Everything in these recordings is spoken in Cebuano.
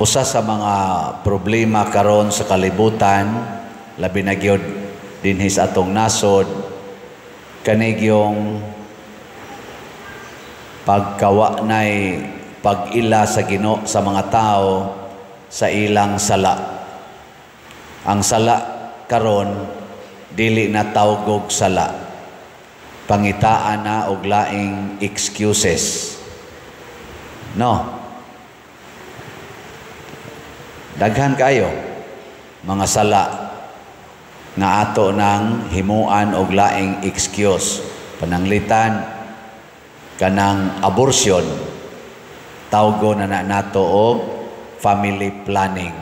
Usa sa mga problema karon sa kalibutan, labi na gyud dinhi sa atong nasod, kani gyung pagkawa nay pag-ila sa Ginoo sa mga tao sa ilang sala. Ang sala karon dili na tawgog sala. Pangitaan na og laing excuses. No. Daghan kayo mga sala nga ato nang himuan og laing excuse. Pananglitan kanang abortion, tawgo na na nato og family planning.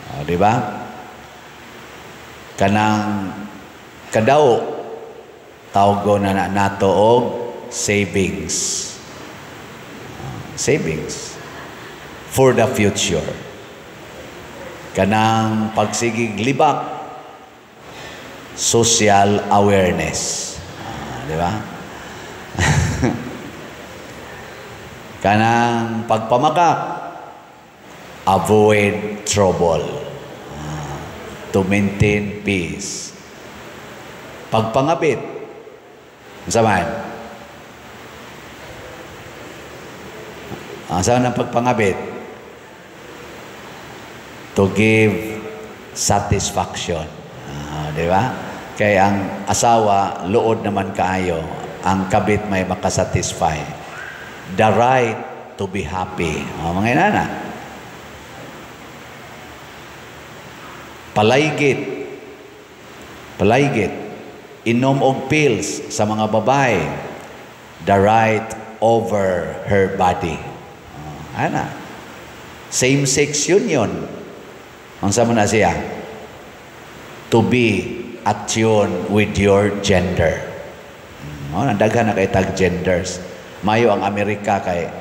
O, di ba? Kanang kadaw, tawgo na na nato og savings. Savings for the future. Kanang pagsigig libak, social awareness. Di ba? Kanang pagpamakak, avoid trouble. To maintain peace. Pagpangabit, unsa man? Unsa man ang pagpangabit? To give satisfaction. Di ba? Kay ang asawa, luod naman kaayo. Ang kabit may makasatisfy. The right to be happy. O, mga inana. Palaygit. Palaygit. Inom og pills sa mga babae. The right over her body. O, ana. Same-sex union. Unsa man na siya? To be at tune with your gender. O, nandaghan na kay tag genders. Mayo ang Amerika kay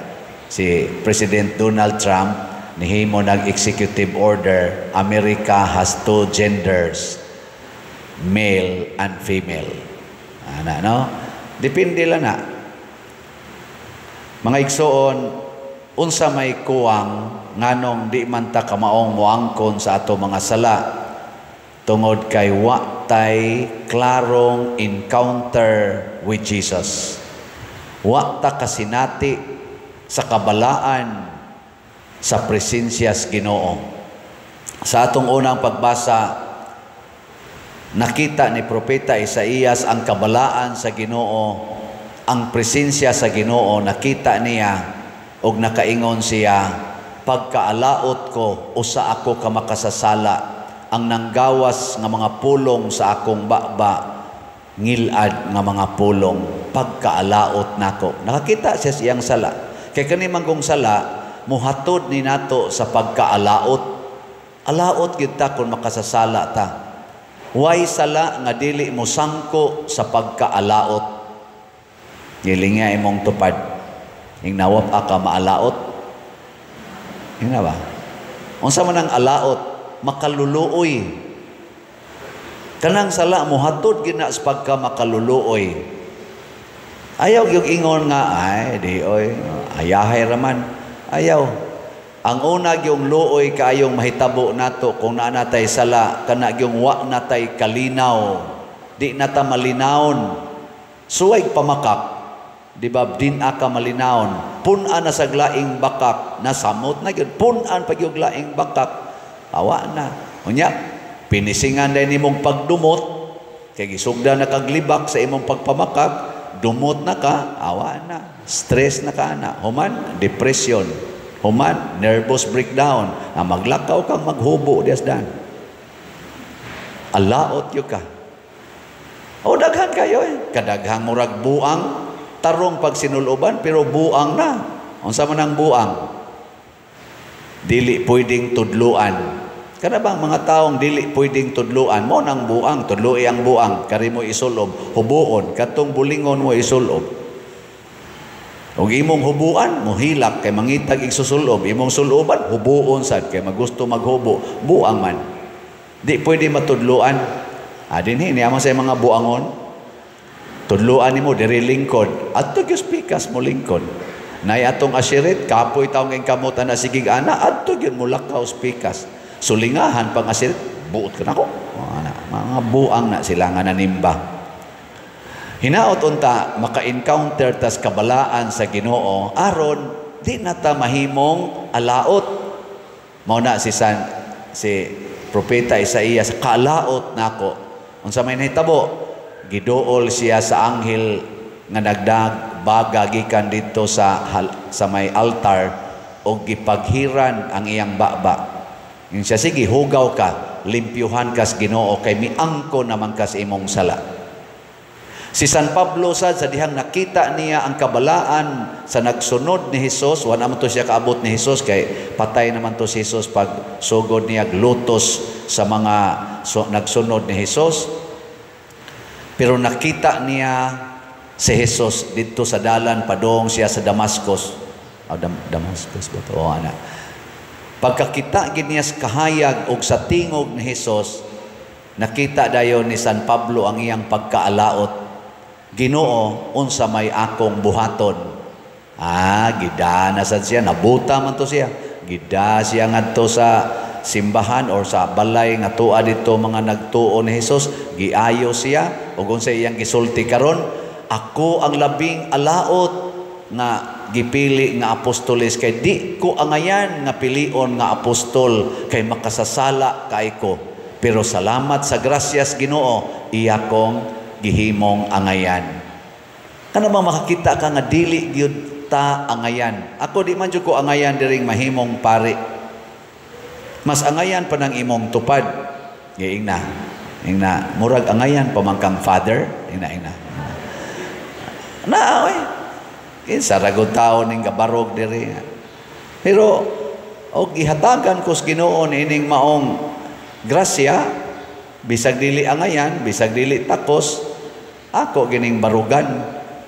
si President Donald Trump nihimo nag-executive order, America has two genders, male and female. Ana, no? Depende lang na. Mga igsoon, unsa may kuwang nganong di man ta kamaong moangkon sa ato mga sala tungod kay wa tay klarong encounter with Jesus. Wa ta kasinati sa kabalaan sa presensya sa Ginoo. Sa atong unang pagbasa, nakita ni Propeta Isaías ang kabalaan sa Ginoo, ang presensya sa Ginoo, nakita niya og nakaingon siya, pagkaalaot ko, usa ako ka makasasala, ang nanggawas nga mga pulong sa akong baba, ngilad nga mga pulong, pagkaalaot nako. Nakakita siya sa iyang sala. Kay kani manggong sala, muhatod ni nato sa pagkaalaot. Alaot gyud ta kung makasasala ta. Way sala nga dili mo sangko sa pagkaalaot. Gilinga imong tupad. Ing nawap ka maalaot. Ing na ba? Unsa man ang alaot? Makaluluoy. Kanang sala muhatod gyud na sa pagka makaluluoy. Ayaw gyud ingon nga ay di oy ayahay raman. Ayaw. Ang una gyung luoy kaayong mahitabo nato kung naa natay sala, kana gyung wa natay kalinaw. Di nata malinawon. Suway pamakak. Di ba din aka malinawon. Pun-an na sa laing bakak, nasamot na gyud. Pun-an pa gyud laing bakak. Awa na. Unya, pinisingan din imong pagdumot, kay gisugda na kaglibak sa imong pagpamakak, dumot na ka, awa na. Stress na ka na. Human, depression. Human, nervous breakdown. Na maglakaw kang maghubo dias dan. Alaot yun ka. O daghan kayo eh. Kadaghang murag buang, tarong pag sinuloban, pero buang na. Unsa man ang buang? Dili pwedeng tudluan. Kana bang mga taong dili pwedeng tudluan, mo nang buang, tudloi ang buang, kari mo isulob, hubuon, katong bulingon mo isulob. Ug imong hubuan, mohilak kay mangitag igsusulob, imong suloban, hubuon sad kay magusto maghubo, buang man. Di pwede matudluan. Dinhi niya man sa mga buangon. Tudluan nimo diri lingkod, adto gyud pikas mo lingkod. Nay atong asirit, kapoy taong ing kamot ana sige ana adto gyud mulakaw sa pikas. Sulingahan pang asirit, buot ka nako. Ana, mga buang na sila nga nanimba. Hinaot unta maka-encounter tas kabalaan sa Ginoo aron di na ta mahimong alaot. Mao na si Propeta Isaías, kaalaot nako. Unsa may nahitabo? Giduol siya sa anghel nga nagdag baga gikan didto sa may altar og gipaghiran ang iyang baba. Yung siya, sige, hugaw ka, limpyuhan kas Ginoo kay miangko naman kas imong sala. Si San Pablo sad sa dihang nakita niya ang kabalaan sa nagsunod ni Hesus, wala man to siya kaabot ni Hesus kay patay naman to si Hesus pag sugod niya lutos sa mga nagsunod ni Hesus. Pero nakita niya si Hesus didto sa dalan padong siya sa Damascus. Oh, Damascus ba to? Oh, ana. Pagkakita gid niya sa kahayag og sa tingog ni Hesus, nakita dayon ni San Pablo ang iyang pagkaalaot. Ginoo, unsa may akong buhaton? Ah, gida na sad siya, nabuta man to siya. Gida siya ngadto sa simbahan or sa balay nga tuwa didto mga nagtuo ni Hesus, giayo siya ug unsa iyang gisulti karon, ako ang labing alaot nga gipili nga apostoles kay di ko angayan nga pilion nga apostol kay makasasala kay ko. Pero salamat sa grasyas Ginoo, iya kong gihimong angayan. Kana bang makakita ka nga dili gyud ta angayan? Ako di man jud ko angayan diring mahimong pari. Mas angayan pa nang imong tupad. Giing na. Ingna, murag angayan pa man kang father. Ingna, ingna. Na, oy. Kinsa ra gud tawo ning gabarog diri. Pero og gihatagan ko sa Ginoo niining maong grasya, bisag dili angayan, bisag dili takos, ako gining barugan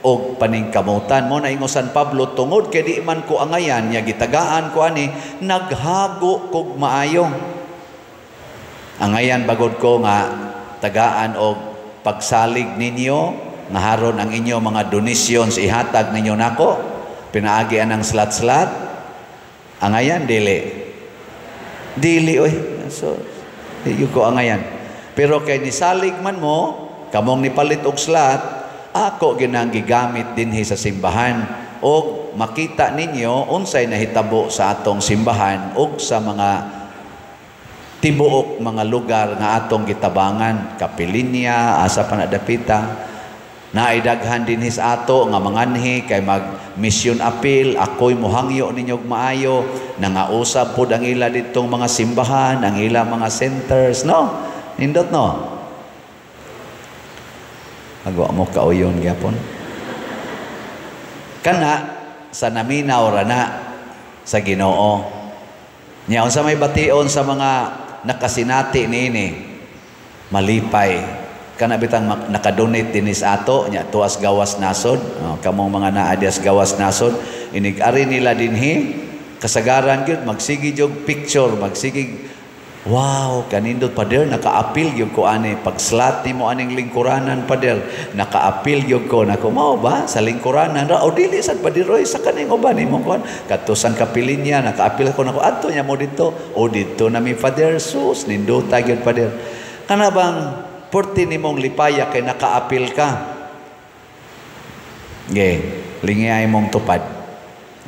og paningkamutan. Mo na ingon San Pablo, tungod kay di man ko angayan, nya gitagaan ko ani, naghago kog maayo. Angayan bagod ko nga tagaan og pagsalig ninyo, nga haron ang inyo mga donations ihatag ninyo nako, pinaagi anang slat-slat. Angayan dili. Dili oy. So di ko angayan. Pero kay nisalig man mo, kamong nipalit og slat, ako ginang gigamit dinhi sa simbahan og makita ninyo unsay nahitabo sa atong simbahan og sa mga tibuok mga lugar nga atong gitabangan, Kapilinya, asa pa na dapita. Naidaghan dinhi sa ato nga manganhi kay mag mission appeal, ako'y mohangyo ninyo og maayo, nangausab pod ang ila didtong mga simbahan, ang ila mga centers, no? Nindot, no? Agwa mo kauyon gyapon. Kana sa naminaw ra na sa Ginoo. Nya unsa may bation sa mga nakasinati niini, malipay. Kana bitang nakadonate dinhi sa ato nya tuas gawas nasod, oh, kamong mga naa dias gawas nasod, inig-ari nila dinhi kasagaran gyud magsige jog picture, magsige wow, kanindot pader, naka-apil gyud ko ani pag slot nimo aning lingkuranan pader, naka-apil gyud ko nako mao ba sa lingkuranan ra o dili sad pader oy sa kaning uban nimo kuan kadto sang Kapilinya naka-apil ako nako adto nya mo didto o didto na mi pader, sus nindota gyud pader. Kana bang porti nimong lipaya kay naka-apil ka? Ge, lingay mong tupad.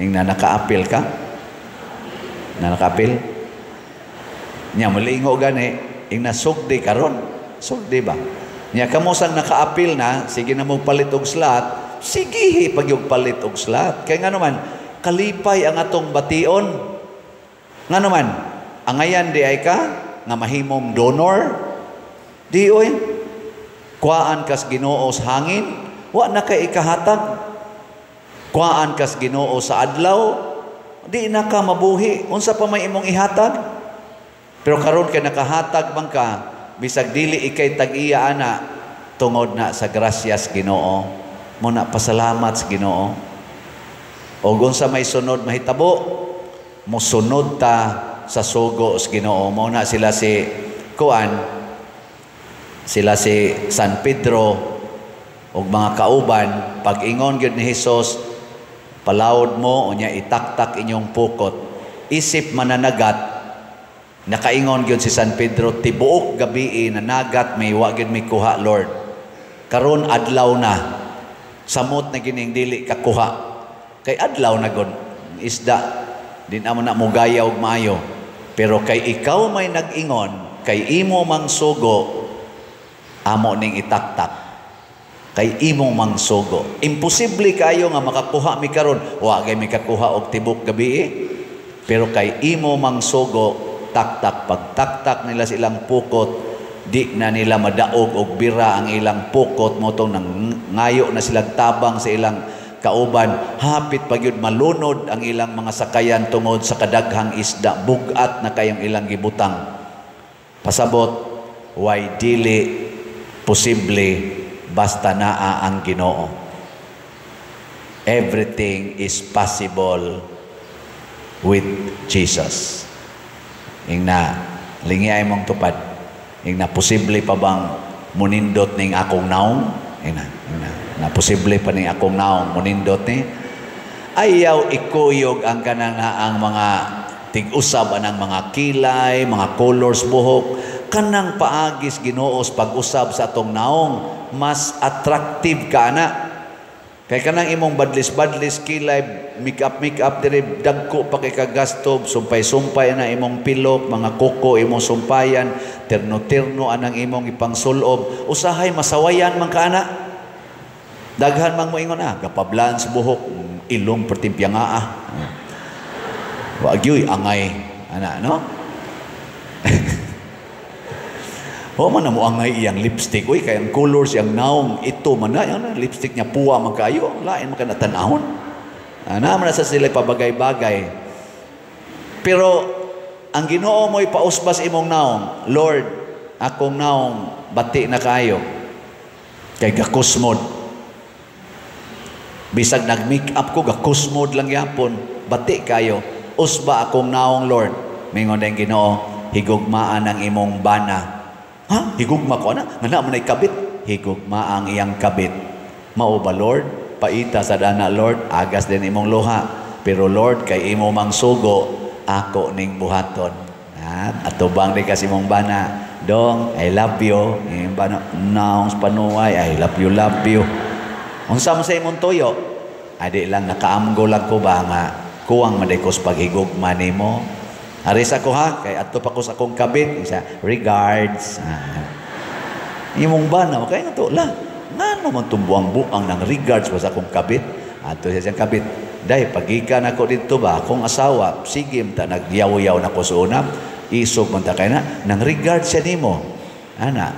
Ing na naka-apil ka? Na naka-apil? Nya malingo gani, ing nasugdi karon. Sugdi ba? Nya kamo sang naka-apil na, sige na mo palit og slot, sige pagyug palit og slot. Kay ngano man, kalipay ang atong bation. Ngano man, angayan di ay ka nga mahimong donor. Di oy, kuhaan kas Ginoo sa hangin, wa na kay ikahatag. Kuhaan kas Ginoo sa adlaw, di na ka mabuhi. Unsa pa may imong ihatag? Pero karon kay nakahatag man ka, bisag dili ikay tag-iya ana, tungod na sa grasyas Ginoo. Muna pasalamat sa Ginoo. Og unsa may sunod mahitabo, mosunod ta sa sugo sa Ginoo. Mao na sila si kuan, sila si San Pedro og mga kauban, pag-ingon gyud ni Hesus, Palawod mo, unya itaktak inyong pukot. Isip mananagat, nakaingon gyud si San Pedro, "Tibuok gabi nanagat mi, wa gyud mi kuha, Lord. Karon adlaw na. Samot na gining dili kakuha." Kay adlaw na gud isda, di na mo na mugaya og maayo. "Pero kay ikaw may nag-ingon, kay imo mang sugo, amo ning itaktak." Kay imo mang sugo. Imposible kayo nga makakuha mi karon. Wa gay mi kakuha og tibok gabi eh. Pero kay imo mang sugo, taktak. Pagtaktak nila silang pukot, di na nila madaog og bira ang ilang pukot mao tong nang ngayo na silang tabang sa ilang kauban. Hapit pa gyud malunod ang ilang mga sakayan tungod sa kadaghang isda, bugat na kayong ilang gibutang. Pasabot, way dili posible basta naa ang Ginoo. Everything is possible with Jesus. Ingna, lingi ay mong tupad. Ingna, posible pa bang munindot ning akong naong? Ingna, ingna, na posible pa ning akong naong munindot ni? Ayaw ikuyog ang kanang ang mga tig-usab anang mga kilay, mga colors buhok. Kanang paagis Ginoos pag-usab sa atong naong, mas attractive ka na. Kay kanang imong badlis-badlis kilay, make-up make-up dire, dagko pa kay kagasto, sumpay-sumpay na imong pilok, mga kuko imong sumpayan, terno-terno anang imong ipangsulob, usahay masawayan man ka ana. Daghan man moingon, ah, gapablan sa buhok, ilong pertimpya nga ah. Wa gyuy angay ana, no? Wa man na mo angay iyang lipstick. Uy, kay ang colors iyang naong ito man na, ang lipstick niya puwa man kayo, lain man ka na tan-ahon. Ana man na sa sila pabagay-bagay. Pero ang Ginoo mo'y pausbas imong naong, "Lord, akong naong bati na kayo. Kay gakusmod. Bisag nag-make up ko, gakusmod lang yapon, bati kayo. Usba akong naong, Lord." Mingon ang Ginoo, "Higugmaan ang imong bana." Ha? Higugma ko ana? Nga na man ay kabit. Higugma ang iyang kabit. Mao ba, Lord? Paita sa dana, Lord, agas din imong luha. Pero Lord, kay imo mang sugo, ako ning buhaton. Ha? Atubang di kasi imong bana. Dong, I love you. Imong bana, naong panuay, I love you, love you. Unsa man sa imong tuyo? Adi lang, nakaamgo lang ko ba nga kuwang man ko sa paghigugma nimo. Aris ako ha, kay adto pa ko sa akong kabit. Isa, regards. Ah. Imong bana, kay nga to, la, ngano man tong buang-buang ng regards pa sa akong kabit? Adto siya siyang kabit. Day, pagikan ako dito ba, akong asawa, sige ta nagyaw-yaw na ko sa una, isog man ta kay na, nang regards siya nimo. Ana,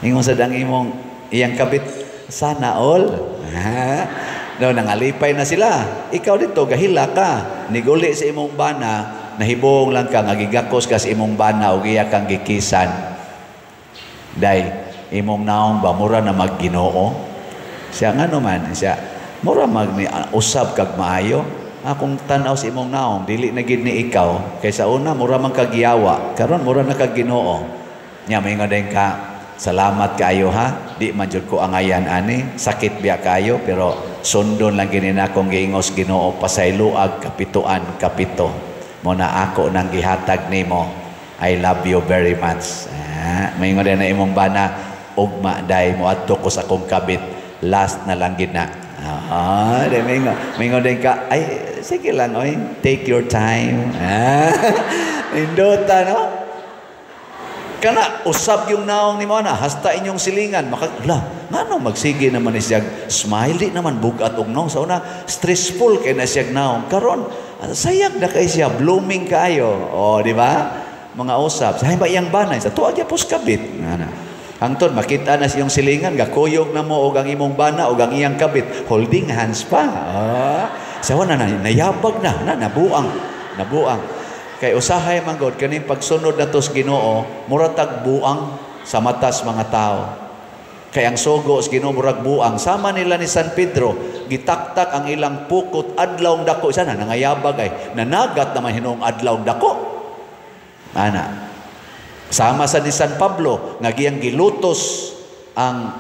ingon sa dang imong iyang kabit, sana all. No, nangalipay na sila. Ikaw dito, gahila ka. Niguli sa imong bana, nahibong lang ka, nga gigakos ka sa imong bana, o iya kang gikisan. Day, imong naong ba, mura na magginoo? Siya nga naman, siya, mura mag ni, usab kag maayo. Akong tanaw sa imong naong, dili na gid ni ikaw. Kaysa una, mura man kagyawa. Karon mura na kag Ginoo. Nya, maingon din ka, "Salamat kaayo ha. Di man jud ko angayan ani. Sakit biya kayo, pero sundon lang gini na akong giingos Ginoo, pasayloag kapituan kapito. Mo na ako nang gihatag nimo. I love you very much." Ah, maingon din na imong bana, "Ugma day mo adto ko sa akong kabit. Last na lang gid na." Ah, di maingon. Maingon din ka, "Ay, sige lang, oy, take your time." Ah, indota, no? Kana, usab yung naong ni mo na, hasta inyong silingan. Maka, la, ngano magsige naman ni siyag, smile, di naman bugat og naong. Sa una, stressful kay na siyag naong. Karon, sayag na kay siya, blooming kayo. O, di ba? Mga usab. Sa ba iyang banay? Sa tuwag yapos kabit. Ana. Hangtod, makita na siyang silingan, gakuyog na mo og ang imong bana og ang iyang kabit. Holding hands pa. Ah, sa na, nayabag na, na, nabuang. Nabuang. Kay usahay man god kaning pagsunod na tos Ginoo, mura tag buang sa matas mga tao. Kay ang sugo sa Ginoo murag buang. Sama nila ni San Pedro, gitaktak ang ilang pukot adlaw dako. Sana nangayabag ay nanagat naman hinuong adlaw dako. Ana. Sama sa ni San Pablo nga giyang gilutos ang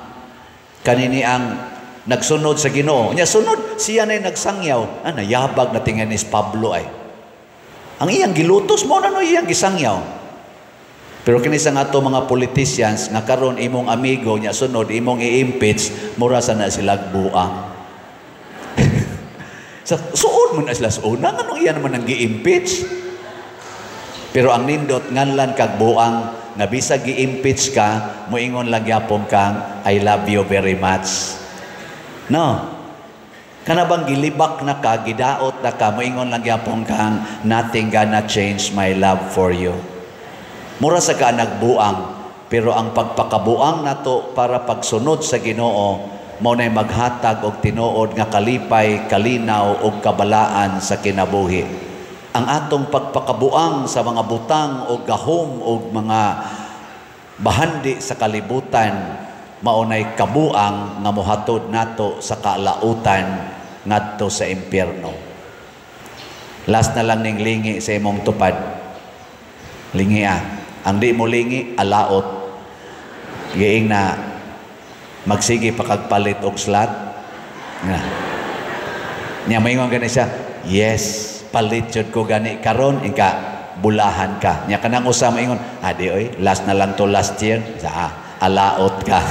kanini ang Nagsunod sa Ginoo. Nya sunod siya na nagsangyaw. Ah, nayabag na tingali ni Pablo ay. Ang iyang gilutos mo na no iyang gisangyaw. Pero kini sa nga ato mga politicians nga karon imong amigo, nya sunod imong i-impeach, mura sa na sila buang. Sa suod mo na sila sa una, nganong iya naman ang gi-impeach? Pero ang nindot, nganlan kag buang nga bisag gi-impeach ka, moingon lang gyapon kang, "I love you very much." No. Kana bang gilibak na ka, gidaot na ka, moingon lang gyapon kang, "Nothing gonna change my love for you." Mura sa ka nagbuang, pero ang pagpakabuang nato para pagsunod sa Ginoo, mao nay maghatag og tinuod nga kalipay, kalinaw ug kabalaan sa kinabuhi. Ang atong pagpakabuang sa mga butang o gahom o mga bahandi sa kalibutan, maunay kabuang nga mohatod nato sa kalautan ngadto sa impyerno. Last na lang ning lingi sa imong tupad. Lingi ah. Ang di mo lingi, alaot. Giing na magsige pa kag palit og slot. Nga. Nya maingon gani siya, "Yes, palit jud ko gani karon," inka bulahan ka. Nya kanang usa maingon, "Adi oy, last na lang to last year." Sa ah, alaot ka.